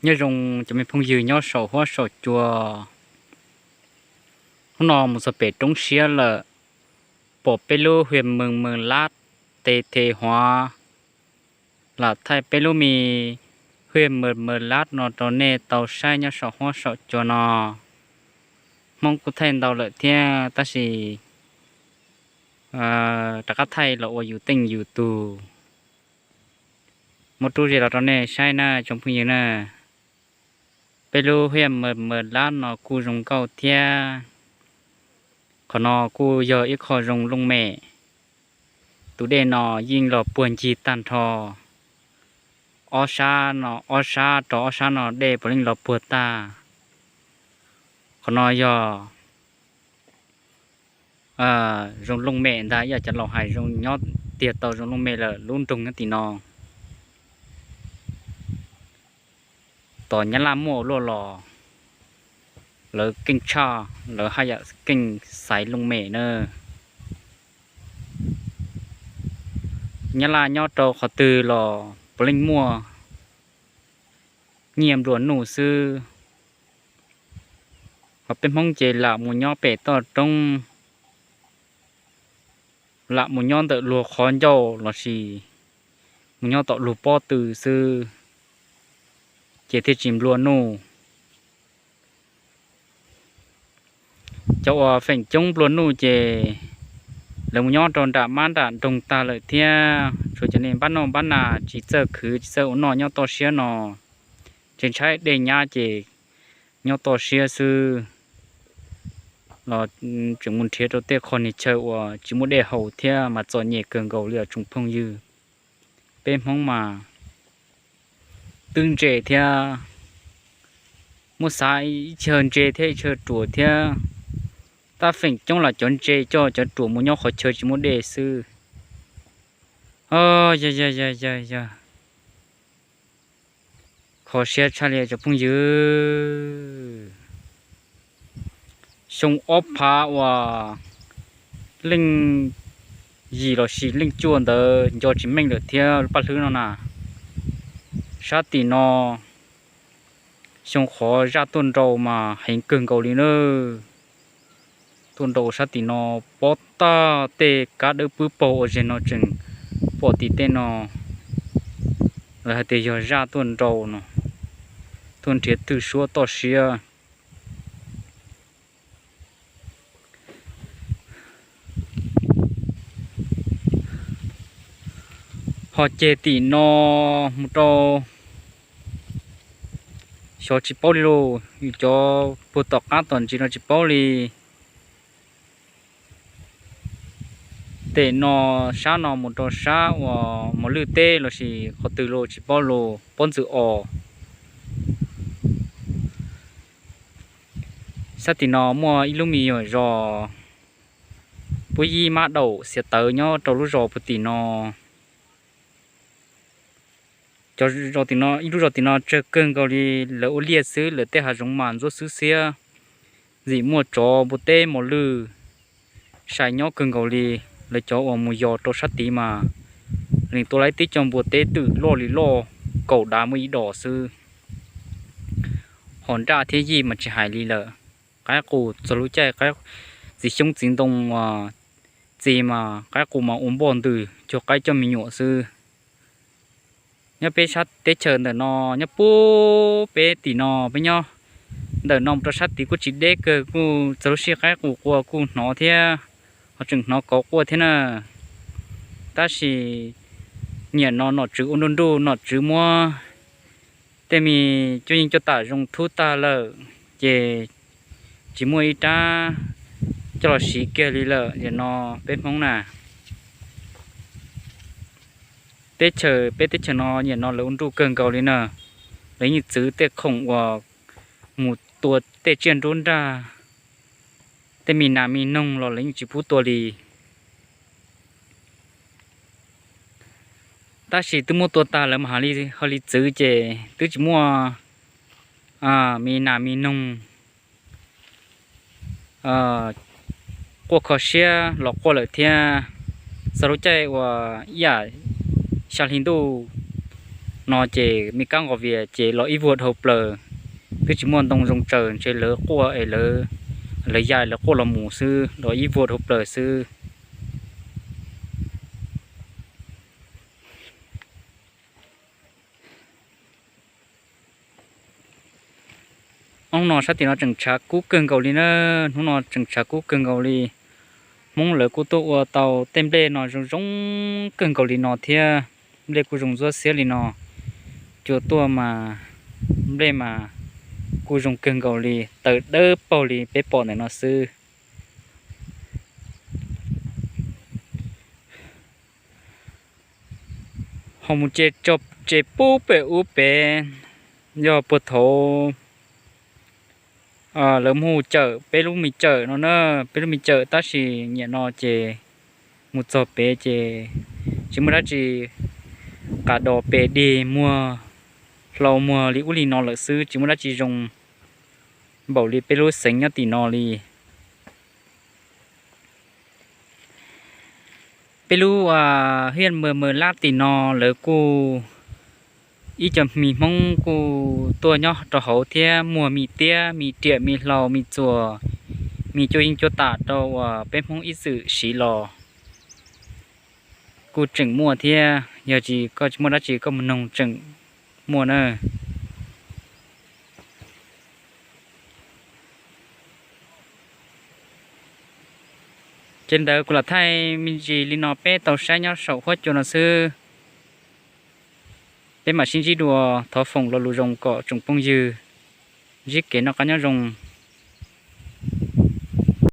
Nyob zoo cov me phooj ywg nyob saum huab saum cua. Hnub no mus txog pem roob siab lawm, pom peb lub hiaj mees mees lab tes them huav lam thaij peb lub me hiaj mees mees lab no rau nej tau saib nyob saum huab saum cua no. Hmoob kuj thaij ntau lawm thiab tab sis rov qab thaij los ua yus teej yus tug, muab rub ze los rau nej saib na tsoom phooj ywg na. Peb lub hiaj mees mees lab no kuj zoo nkauj thiab. Qhov no kuj yog ib qho zoo looj mem. Tus dej no yeej los puag ncig tag nrho, ob sab no, ob sab rau ob sab no dej puav leej los puag tag. Qhov no yog zoo looj mem ntag, ib yam cov laus hais zoo nyob tiag tau zoo looj mem lawm lub nroog nyob tim no. Tom Nyab Laj muaj luaj los lawv keej tshaj, lawv haj yam keej xaiv looj mem na. Nyab Laj nyob rau qhov twg los puav leej muaj nyiaj nplua nuj xwb. Ho peb Hmoob ces lam mus nyob pem toj roob, lam mus nyob ntawm luag qhov ncauj lossis mus nyob tom luag pob tw xwb, ces thiaj tsis nplua nuj. Cov uas feem coob nplua nuj ces lawv mus nyob rau nram mab nram nroog tag lawm thiab, tshuav cov neeg npab noj npab nas tsis txawj khwv tsis txawj ua noj nyob toj siab no, ces ntshai dej nyab ces nyob toj siab xwb los tseem mus nrhiav rau tej qhov niag chaw uas tsis muaj dej haus thiab mas txom nyem kawg nkaus li os tsoom phooj ywg. Peb Hmoob mas twb ntse thiab, muab xav ib chaw ntse thiab ib chaw ruam thiab, tab feem coob los cov ntse coj cov ruam mus nyob qhov chaw tsis muaj dej xwb. Yog yog yog yog yog, kho siab tshaj li cov phooj ywg. Xyoo ob phav uas leej yim lossis leej cuaj ntawd nco tsis meej lawm thiab lub paj hlwb no na. Sab tim no xyoo qhov zaj tuaj nrau mas heev kawg nkaus li na. Tuaj nrau sab tim no pob tag tej kab dawb pwb paug ua zes no tseem pom tim tej no. Lawv hais tias yog zaj tuaj nrau no, tuaj nrhiav twj suab toj siab. Ho ceg tim no mus rau xyov tsis paub li lauj, yus cov puag tom qab tom ntsis no tsis paub li. Tem no sab no mus rau sab uas mos lwj teb lossis qhov twg los tsis paub los pob ntxwg os. Sab tim no muaj ib lub me nyuam zos puab yib mab daum xiav tawv nyob rau lub zos puag tim no. Cov zos tim no, ib lub zos tim no tsawg kawg nkaus li, lawv ua liaj xwb, lawv tej hav zoov mas ntxuav xwb xiab, ntxim muaj tsov npua teb mos lwj sai nyob kawg nkaus li. Lawv cov uas mus yos rau sab tid mas lees tua laib tib co npua teb twm loj li loj, kaum dav muaj ib dos xwb. Ho nraj thiab yij mas tsis hais li lawm. Qaib qus txog lub caij txiv xyoob txiv ntoo txi mas qaib qus mas ua npoj ntws cuag qaib coj me nyuam xwb. Nyob peb sab teb chaws ntawm no, nyob puag peb tim no, peb nyob ntawm no mus rau sab tid kuj tsis deb kawg, kuj txog lub sij qaib qus qua kuj hnov thiab, ho tseem hnov kov quaj thiab na. Tab sis niam no nom tswv ua nruj nruj, nom tswv muab tej me cuab yeej cuaj tam zoo thub tag lawm, ces tsis muaj ib rab coj los siv kiag li lawm. Yam no peb Hmoob na, teb chaws, peb teb chaws no yam no lawv ua nruj kawg nkaus li na. Lawv yeej txwv tej khoom uas mus tua tej tsiaj nruab nrag, tej me nas me noog los lawv yeej tsis pub tua li. Tab sis twb muab tua tag lawm mas ho li txwv ces twb tsis muaj me nas me noog quaj kho siab los quaj lawm thiab. Txog lub caij uas ib yam xya hli ntuj No ces me kab nqos vias ces los ib vuag dhau plaws, twb tsis muaj ntoo zoo tsaws, ntshe lawv quaj es lawv, lawv ya lawv quaj los mus xwb, los ib vuag dhau plaws xwb. Hnub no sab tim no tseem tshav kub kawg nkaus li na, hnub no tseem tshav kub kawg nkaus li. Hmoob lawv kuj tuaj ua tau tej nplej no zoo zoo kawg nkaus li no thiab, nplej kuj zoo ntsuab xiab li no. Cua tuaj mas nplej mas kuj zoo kawg nkaus li, tawv dawb paug li peb pom ntawm no xwb. Ho mus tso tsev pub pem ub pem, yog puag thaud lawv mus cawm peb lub me cawm no na, peb lub me cawm, tab sis niaj no ces mus txog pem ces tsis muaj dab tsi, qas dos pes dig muag hlau muag li ub li no lawm xwb, tsis muaj dab tsi zoo npaum li peb lub xeev nyob tim no li. Peb lub hiaj mawm mawm lab tim no lawv kuj, ib co me Hmoob kuj tuaj nyob rau hauv thiab, muag me tiab me riam me hlau me txuas, me cuab yeeb cuab tam rau uas peb Hmoob ib txwm siv los kuj tseem muaj thiab. Yog tsis, koj tsis muaj dab tsi koj mus noog tseem muaj na. Ces ntawd kuv lam thaij me ntsis li no peb tau saib nyob saum huab cua no xwb. Peb mam sib ntsib dua, thov foom lo lus zoo kom tsoom phooj ywg ntsib kev noj qab nyob zoo.